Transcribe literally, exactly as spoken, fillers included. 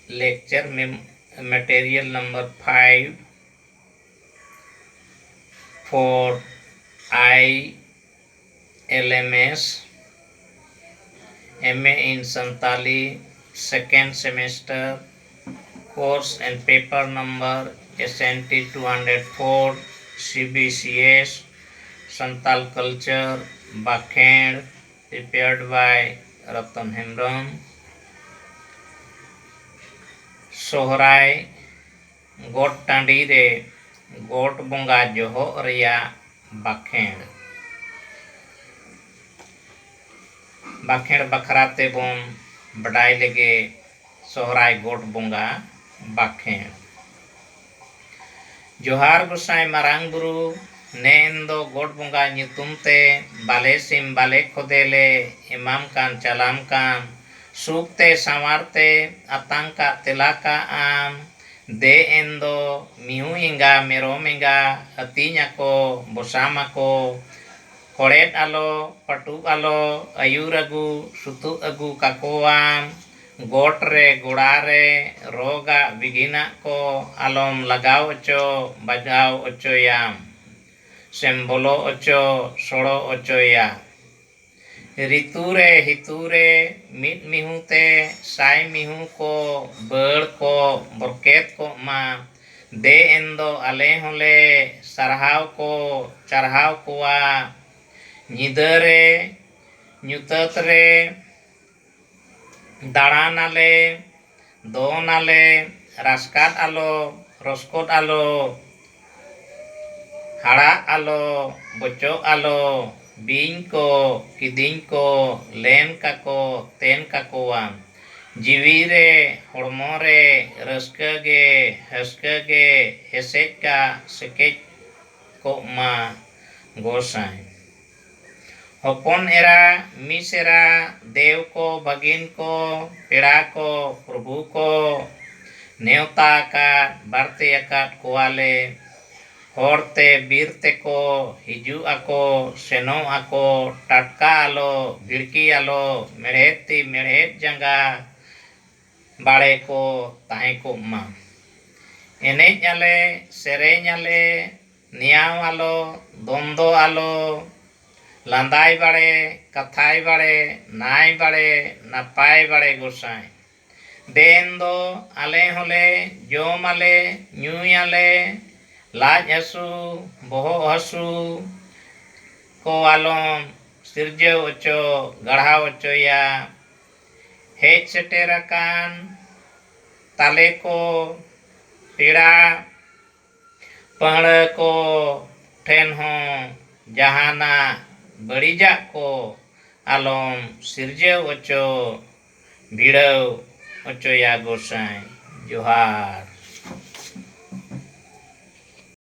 Lecture mem- material number five for I L M S, M A in Santali, second semester, course and paper number S N T two hundred four, C B C S, Santal Culture, Bakhenड़, prepared by Ratan Hembrem. ᱥᱚᱦᱨᱟᱭ ᱜᱚᱴ ᱴᱟᱺᱰᱤ ᱨᱮ ᱜᱚᱴ ᱵᱚᱸᱜᱟ ᱡᱚᱦᱚᱜ ᱨᱮᱭᱟᱜ ᱵᱟᱠᱷᱮᱬ᱾ ᱵᱟᱠᱷᱮᱬ ᱵᱟᱠᱷᱨᱟ ᱛᱮᱵᱚᱱ ᱵᱟᱰᱟᱭ ᱞᱮᱜᱮ ᱥᱚᱦᱨᱟᱭ ᱜᱚᱴ ᱵᱚᱸᱜᱟ ᱵᱟᱠᱷᱮᱬ᱾ ᱡᱚᱦᱟᱨ ᱜᱚᱸᱥᱟᱭ ᱢᱟᱨᱟᱝ ᱵᱩᱨᱩ, ᱱᱮ ᱮᱱ ᱫᱚ ᱜᱚᱴ ᱵᱚᱸᱜᱟ ᱧᱩᱛᱩᱢ ᱛᱮ ᱵᱟᱞᱮ ᱥᱤᱢ ᱵᱟᱞᱮ ᱠᱷᱚᱫᱮ ᱞᱮ ᱮᱢᱟᱢ ᱠᱟᱱ ᱪᱟᱞᱟᱢ ᱠᱟᱱ, ᱥᱩᱠ ᱛᱮ ᱥᱟᱶᱟᱨ ᱛᱮ ᱟᱛᱟᱝ ᱠᱟᱜ ᱛᱮᱞᱟ ᱠᱟᱜ ᱟᱢ᱾ ᱫᱮ ᱮᱱ ᱫᱚ ᱢᱤᱦᱩ ᱮᱸᱜᱟ ᱢᱮᱨᱚᱢ ᱮᱸᱜᱟ ᱟᱹᱛᱤᱧ ᱟᱠᱚ ᱵᱚᱥᱟᱢ ᱟᱠᱚ, ᱠᱚᱲᱮᱫ ᱟᱞᱚ ᱯᱟᱹᱴᱩᱵ ᱟᱞᱚ ᱟᱹᱭᱩᱨ ᱟᱹᱜᱩ ᱥᱩᱛᱩᱜ ᱟᱹᱜᱩ ᱠᱟᱠᱚᱣᱟᱢ᱾ ᱜᱚᱴ ᱨᱮ ᱜᱚᱲᱟ ᱨᱮ ᱨᱚᱜᱟᱜ ᱵᱤᱜᱷᱤᱱᱟᱜ ᱠᱚ ᱟᱞᱚᱢ ᱞᱟᱜᱟᱣ ᱚᱪᱚ ᱵᱟᱡᱟᱣ ᱚᱪᱚᱭᱟᱢ ᱥᱮᱢ ᱵᱚᱞᱚ ᱚᱪᱚ ᱥᱚᱲᱚ ᱚᱪᱚᱭᱟ᱾ ᱨᱤᱛᱩ ᱨᱮ ᱦᱤᱛᱩ ᱨᱮ ᱢᱤᱫ ᱢᱤᱦᱩ ᱛᱮ ᱥᱟᱭ ᱢᱤᱦᱩ ᱠᱚ ᱵᱟᱹᱲ ᱠᱚ ᱵᱚᱨᱠᱮᱛ ᱠᱚᱜ ᱢᱟ᱾ ᱫᱮ ᱮᱱ ᱫᱚ ᱟᱞᱮ ᱦᱚᱸᱞᱮ ᱥᱟᱨᱦᱟᱣ ᱠᱚ ᱪᱟᱨᱦᱟᱣ ᱠᱚᱣᱟ᱾ ᱧᱤᱫᱟᱹ ᱨᱮ ᱧᱩᱛᱟᱹᱛ ᱨᱮ ᱫᱟᱬᱟᱱᱟᱞᱮ, ᱫᱚᱱᱟᱞᱮ, ᱨᱟᱥᱠᱟᱫ ᱟᱞᱚ, ᱨᱚᱥᱠᱚᱫ ᱟᱞᱚ, ᱦᱟᱲᱟᱜ ᱟᱞᱚ, ᱵᱚᱪᱚᱜ ᱟᱞᱚ, ᱵᱤᱧ ᱠᱚ, ᱠᱤᱫᱤᱧ ᱠᱚ, ᱞᱮᱱ ᱠᱟᱠᱚ, ᱛᱮᱱ ᱠᱟᱠᱚᱣᱟᱢ᱾ ᱡᱤᱣᱤ ᱨᱮ, ᱦᱚᱲᱢᱚ ᱨᱮ, ᱨᱟᱹᱥᱠᱟᱹ ᱜᱮ, ᱦᱟᱹᱥᱠᱟᱹ ᱜᱮ, ᱦᱮᱥᱮᱡ ᱠᱟᱜ ᱥᱮᱠᱮᱡ ᱠᱚᱜ ᱢᱟ ᱜᱚᱸᱥᱟᱭ᱾ ᱦᱚᱯᱚᱱ ᱮᱨᱟ, ᱢᱤᱥ ᱮᱨᱟ, ᱫᱮᱣ ᱠᱚ, ᱵᱷᱟᱹᱜᱤᱱ ᱠᱚ, ᱯᱮᱲᱟ ᱠᱚ, ᱯᱨᱚᱵᱷᱩ ᱠᱚ, ᱱᱮᱣᱛᱟ ᱟᱠᱟᱫ, ᱵᱟᱨᱛᱮ ᱟᱠᱟᱫ ᱠᱚᱣᱟᱞᱮ᱾ ᱦᱚᱨ ᱛᱮ ᱵᱤᱨ ᱛᱮᱠᱚ ᱦᱤᱡᱩᱜ ᱟᱠᱚ, ᱥᱮᱱᱚᱜ ᱟᱠᱚ, ᱴᱟᱴᱠᱟ ᱟᱞᱚ, ᱵᱷᱤᱲᱠᱤ ᱟᱞᱚ, ᱢᱮᱲᱦᱮᱫ ᱛᱤ ᱢᱮᱲᱦᱮᱫ ᱡᱟᱸᱜᱟ, ᱵᱟᱲᱮ ᱠᱚ ᱛᱟᱦᱮᱸ ᱠᱚᱜ ᱢᱟ᱾ ᱮᱱᱮᱡ ᱟᱞᱮ, ᱥᱮᱨᱮᱧ ᱟᱞᱮ, ᱱᱮᱭᱟᱣ ᱟᱞᱚ, ᱫᱚᱱᱫᱚ ᱟᱞᱚ, ᱞᱟᱸᱫᱟᱭ ᱵᱟᱲᱮ, ᱠᱟᱛᱷᱟᱭ ᱵᱟᱲᱮ, ᱱᱟᱭ ᱵᱟᱲᱮ, ᱱᱟᱯᱟᱭ ᱵᱟᱲᱮ ᱜᱚᱸᱥᱟᱭ᱾ ᱫᱮᱱ ᱫᱚ ᱟᱞᱮ ᱦᱚᱸᱞᱮ ᱡᱚᱢ ᱟᱞᱮ, ᱧᱩᱭ ᱟᱞᱮ, ᱞᱟᱡ ᱦᱟᱹᱥᱩ, ᱵᱚᱦᱚᱜ ᱦᱟᱹᱥᱩ ᱠᱚ ᱟᱞᱚᱢ ᱥᱤᱨᱡᱟᱹᱣ ᱚᱪᱚ, ᱜᱟᱲᱦᱟᱣ ᱚᱪᱚᱭᱟ᱾ ᱦᱮᱡ ᱥᱮᱴᱮᱨ ᱟᱠᱟᱱ ᱛᱟᱞᱮ ᱠᱚ, ᱯᱮᱲᱟ ᱯᱟᱹᱦᱲᱟᱹ ᱠᱚ ᱴᱷᱮᱱ ᱦᱚᱸ ᱡᱟᱦᱟᱱᱟᱜ ᱵᱟᱹᱲᱤᱡᱟᱜ ᱠᱚ ᱟᱞᱚᱢ ᱥᱤᱨᱡᱟᱹᱣ ᱚᱪᱚ, ᱵᱷᱤᱲᱟᱹᱣ ᱚᱪᱚᱭᱟ ᱜᱚᱸᱥᱟᱭ᱾ ᱡᱚᱦᱟᱨ᱾